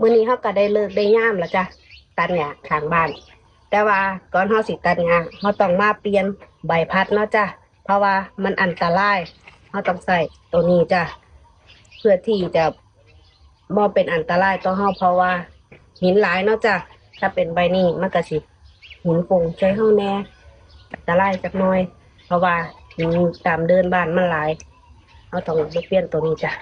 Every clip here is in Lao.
ມື້ນີ້ເຮົາກໍໄດ້ເລີກໄດ້ຍາມແລ້ວຈ້າ ຕັດຫຍ້າຂ້າງບ້ານ. ແຕ່ວ່າກ່ອນເຮົາຊິຕັດຫຍ້າ ເຮົາຕ້ອງມາປ່ຽນໃບພັດເນາະຈ້າ ເພາະວ່າມັນອັນຕະລາຍ ເຮົາຕ້ອງໃຊ້ໂຕນີ້ຈ້າ ເພື່ອທີ່ຈະບໍ່ເປັນອັນຕະລາຍຕໍ່ເຮົາ ເພາະວ່າຫີນຫຼາຍເນາະຈ້າ. ຖ້າເປັນໃບນີ້ມັນກໍຊິຫີນຟົງໃສ່ເຮົາແດ່ ອັນຕະລາຍຈັກໜ່ອຍ ເພາະວ່າຫີນຕາມເດີ່ນບ້ານມັນຫຼາຍ. ເຮົາຕ້ອງມາປ່ຽນໂຕນີ້ຈ້າ.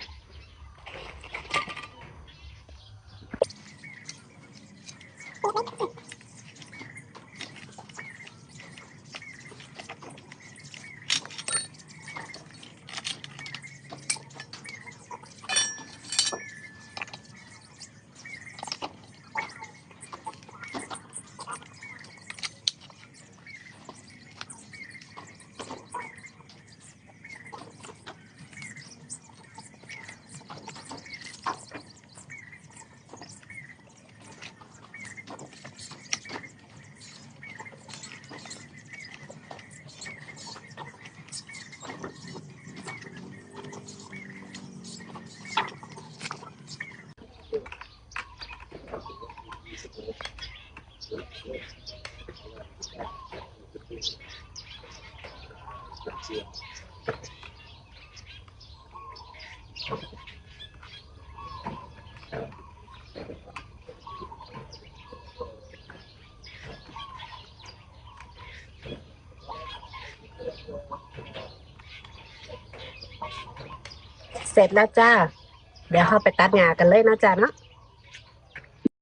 ເສັດແລ້ວຈ້າ. ດຽວເຮົາໄປຕັດຫຍ້າກັນເລີຍເນາະຈ້າເນາະ.